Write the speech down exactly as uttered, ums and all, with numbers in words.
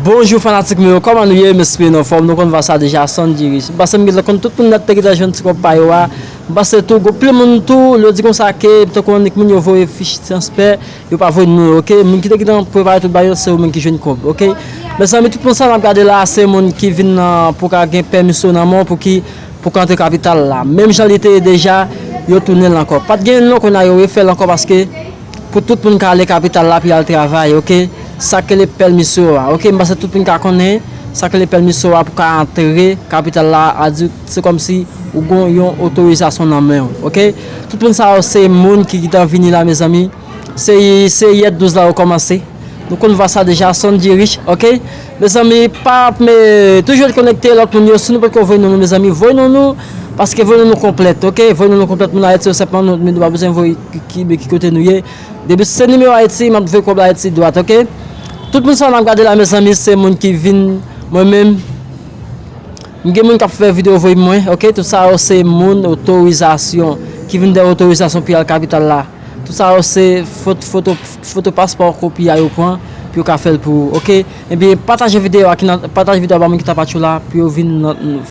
Bonjou fanatik mwen yo, kòman nou ye? M espere nou anfòm, nou konn vwa sa deja, Sandy Rich. M panse m gentan konn tout moun nèt te gentan jwenn ti kòb pa yo a. M panse tou, gon pil moun tou, yo di konsa ke, tankou annik moun yo voye fich transfè, yo pa voye nou yo, oke? Moun ki te gentan prepare tout bagay yo, se yo menm ki jwenn kòb, oke? Mezanmi, tout moun sa n ap gade la, se moun ki vin nan, pou ka gen pèmisyon nan men w, pou ki, pou ka antre kapital la. Menm jan li te ye deja, yo tounen l ankò. Pa t gen non kounye a yo refè l ankò paske pou tout moun ka ale kapital la pou y al travay, oke? Sa k rele pèmisyon a, oke? M panse tout moun ka konnen sa k rele pèmisyon a pou ka antre kapital la, a di se kòmsi ou gon yon otorizasyon nan men w, oke? Tout moun sa yo se moun ki gentan vini la, mezanmi. Se, se yè douz la yo kòmanse. Nou konn vwa sa deja, Sandy Rich, oke? Mezanmi, pa me, toujou ret konekte lòt moun yo. Si nou potko voye non nou, mezanmi, voye non nou. Paske voye non nou konplèt, oke? Voye non nou konplèt, moun Ayiti yo senpman, nou, nou pa bezwen voye ki, ki, ki kote nou ye. Depi se nimewo Ayiti, m ap voye kòb la Ayiti dwat, oke? Tout moun sa n ap gade la, mezanmi, se moun ki vin, mwen menm, m gen moun k ap fè videyo voye mwen, oke? Tout sa yo se moun otorizasyon, ki vin de otorizasyon pou y al kapital la. Tout sa yo se foto, foto, foto paspò kopi a yo pran pou yo ka fè l pou ou, oke? Ebyen, pataje videyo a ki nan, pataje videyo a ba moun ki t ap atchou la pou yo vin nan,